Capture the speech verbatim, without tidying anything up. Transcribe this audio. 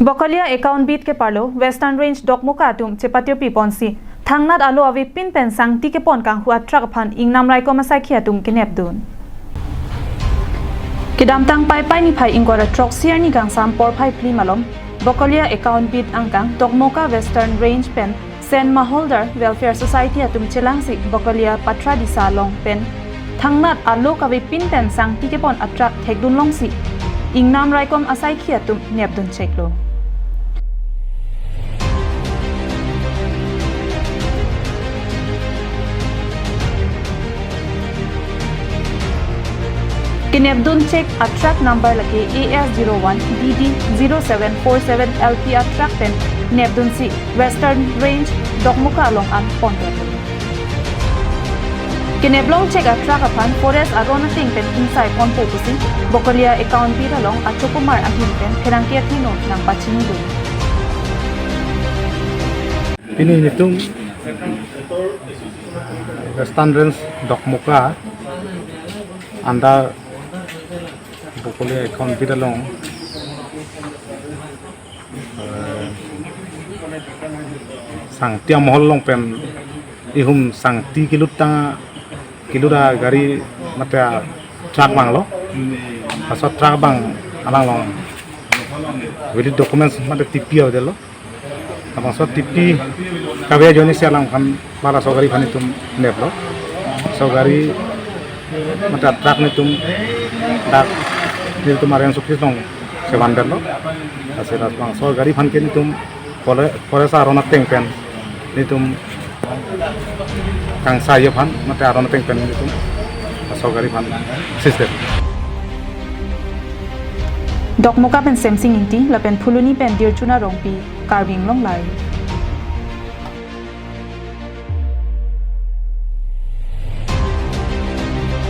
Bokolia Account Beat keparlo Western Range Dokmoka atum chepatirpi ponsi thangnat alo avepin pen sangti kepon kanghu a-truck aphan ingnam raikom asaikhi atum kenepdun. Kedamtang Paipai niphai ingkoi ra throksi arni kangsam porphai phli malom Bokolia Account Beat angkang Dokmoka Western Range pen Saint Maholdar Welfare Society atum chelangsi Bokolia Patradisa along pen thangnat alo kavepin pen sangti kepon a-truck thekdun longsi ingnam raikom asaikhi atum nepdun cheklo. Kenepdun chek a-truck number lake A S zero one D D zero seven four seven L P a-truck pen nepdunsi Western Range Dokmoka along an pondet. Keneplong chek a-truck aphan forest aron ateng pen ingsai ponpo pusi Bokolia Account Beat along achokumar ahin pen pherangke athengno nangpachinidun. Pini netum Western Range Dokmoka under Bokolia Account Beat along, eh, sangti amahol along pen ihum sangti kelut tang, kelut agari mate a-truck abang lo. Laso truck abang alanglong valid documents mate T P avedetlo. Labangso T P kave ajoinesi alangphan bala laso gari aphan netum neplo. Laso gari mate a-truck netum dak netum a-range office along chevandetlo. Lasi labangso gari aphan ke netum fore-, forest aron ateng pen netum kangsai aphan mate aron ateng pen netum laso gari aphan seized. Dokmoka pen Semsing Ingti lapen Phuloni pen Dirchuna Rongpi, Karbi Anglong Live.